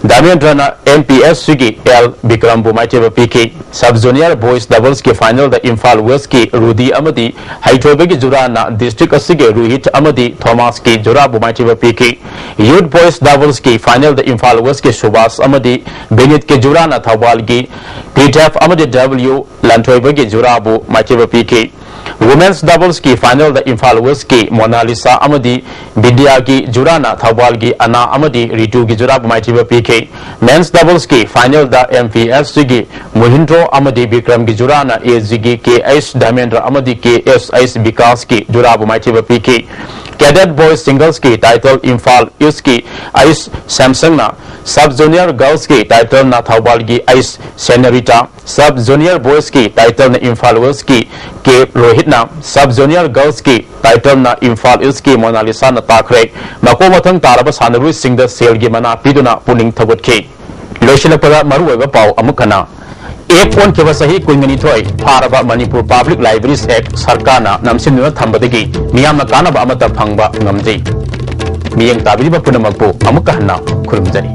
ꯙꯔꯃꯦꯟꯗ꯭ꯔꯅ ꯑꯦꯝ ꯄꯤ ꯑꯦꯁ ꯁꯤꯒꯤ ꯑꯦꯜ ꯕꯤꯀ꯭ꯔꯝꯕꯨ ꯃꯥꯏꯊꯤꯕ ꯄꯤꯈꯤ꯫ Sub Junior Boys Doubles ꯀꯤ final ꯗ ꯏꯝꯐꯥꯜ West ꯀꯤ ꯔꯨꯗꯤ ꯑꯃꯗꯤ ꯍꯩꯊꯣꯏꯕꯒꯤ ꯖꯨꯔꯥꯅ district ꯑꯁꯤꯒꯤ ꯔꯨꯍꯤꯠ ꯑꯃꯗꯤ ꯊꯣꯃꯥꯁ ꯀꯤ ꯖꯨꯔꯥꯕꯨ ꯃꯥꯏꯊꯤꯕ ꯄꯤꯈꯤ꯫ Youth Boys Doubles ꯀꯤ final ꯗ ꯏꯝꯐꯥꯜ West ꯀꯤ ꯁꯨꯕꯥꯁ ꯑꯃꯗꯤ ꯕꯤꯅꯤꯠ ꯀꯤ ꯖꯨꯔꯥꯅ ꯊꯧꯕꯥꯜꯒꯤ ꯄ꯭ꯔꯤꯊꯦꯞ ꯑꯃꯗꯤ ꯗꯕ꯭ꯂꯤꯌꯨ ꯂꯟꯊꯣꯏꯕꯒꯤ ꯖꯨꯔꯥꯕꯨ ꯃꯥꯏꯊꯤꯕ ꯄꯤꯈꯤ꯫ Women's Doubles ꯀꯤ final ꯗ ꯏꯝꯐꯥꯜ West ꯀꯤ ꯃꯣꯅꯥꯂꯤꯁꯥ ꯑꯃꯗꯤ ꯕꯤꯗ꯭ꯌꯥꯒꯤ ꯖꯨꯔꯥꯅ ꯊꯧꯕꯥꯜꯒꯤ ꯑꯅꯥ ꯑꯃꯗꯤ ꯔꯤꯇꯨꯒꯤ ꯖꯨꯔꯥꯕꯨ ꯃꯥꯏꯊꯤꯕ ꯄꯤꯈꯤ꯫ Men's Doubles ꯀꯤ final ꯗ ꯑꯦꯝ ꯄꯤ ꯑꯦꯁ ꯁꯤꯒꯤ ꯃꯣꯍꯤꯟꯗ꯭ꯔꯣ ꯑꯃꯗꯤ ꯕꯤꯀ꯭ꯔꯝꯒꯤ ꯖꯨꯔꯥꯅ ꯑꯦ ꯖꯤꯒꯤ ꯀꯦ ꯑꯩꯆ ꯙꯔꯃꯦꯟꯗ꯭ꯔ ꯑꯃꯗꯤ ꯀꯦ ꯑꯦꯁ ꯑꯩꯆ ꯕꯤꯀꯥꯁꯀꯤ ꯖꯨꯔꯥꯕꯨ ꯃꯥꯏꯊꯤꯕ ꯄꯤꯈꯤ꯫ Cadet Boys Singles ꯀꯤ title ꯏꯝꯐꯥꯜ East ꯀꯤ ꯑꯩꯆ ꯁꯦꯝꯁꯪꯅ, Sub Junior Girls ꯀꯤ title ꯅ ꯊꯧꯕꯥꯜꯒꯤ ꯑꯩꯆ ꯁꯦꯅꯔꯤꯇꯥ, Sub Junior Boys ꯀꯤ title ꯅ ꯏꯝꯐꯥꯜ West ꯀꯤ ꯀꯦ ꯔꯣꯍꯤꯠꯅ, Sub Junior Girls ꯀꯤ title ꯅ ꯏꯝꯐꯥꯜ East ꯀꯤ ꯃꯣꯅꯥꯂꯤꯁꯥꯅ ꯇꯥꯈ꯭ꯔꯦ꯫ ꯃꯀꯣꯛ ꯃꯊꯪ ꯇꯥꯔꯕ ꯁꯥꯟꯅꯔꯣꯏꯁꯤꯡꯗ ꯁꯦꯜꯒꯤ ꯃꯅꯥ ꯄꯤꯗꯨꯅ ꯄꯨꯛꯅꯤꯡ ꯊꯧꯒꯠꯈꯤ꯫ ꯂꯣꯏꯁꯤꯜꯂꯛꯄꯗ ꯃꯔꯨꯑꯣꯏꯕ ꯄꯥꯎ ꯑꯃꯨꯛ ꯍꯟꯅ꯫ Act ꯑꯣꯟꯈꯤꯕ ꯆꯍꯤ ꯀꯨꯟꯒ ꯅꯤꯊꯣꯏ ꯐꯥꯔꯕ Manipur Public Libraries Act ꯁꯔꯀꯥꯔꯅ ꯅꯝꯁꯤꯟꯗꯨꯅ ꯊꯝꯕꯗꯒꯤ ꯃꯤꯌꯥꯝꯅ ꯀꯥꯟꯅꯕ ꯑꯃꯠꯇ ꯐꯪꯕ ꯉꯝꯗꯦ꯫ ꯃꯤꯠꯌꯦꯡ ꯇꯥꯕꯤꯔꯤꯕ ꯄꯨꯝꯅꯃꯛꯄꯨ ꯑꯃꯨꯛꯀ ꯍꯟꯅ ꯈꯨꯔꯨꯝꯖꯔꯤ꯫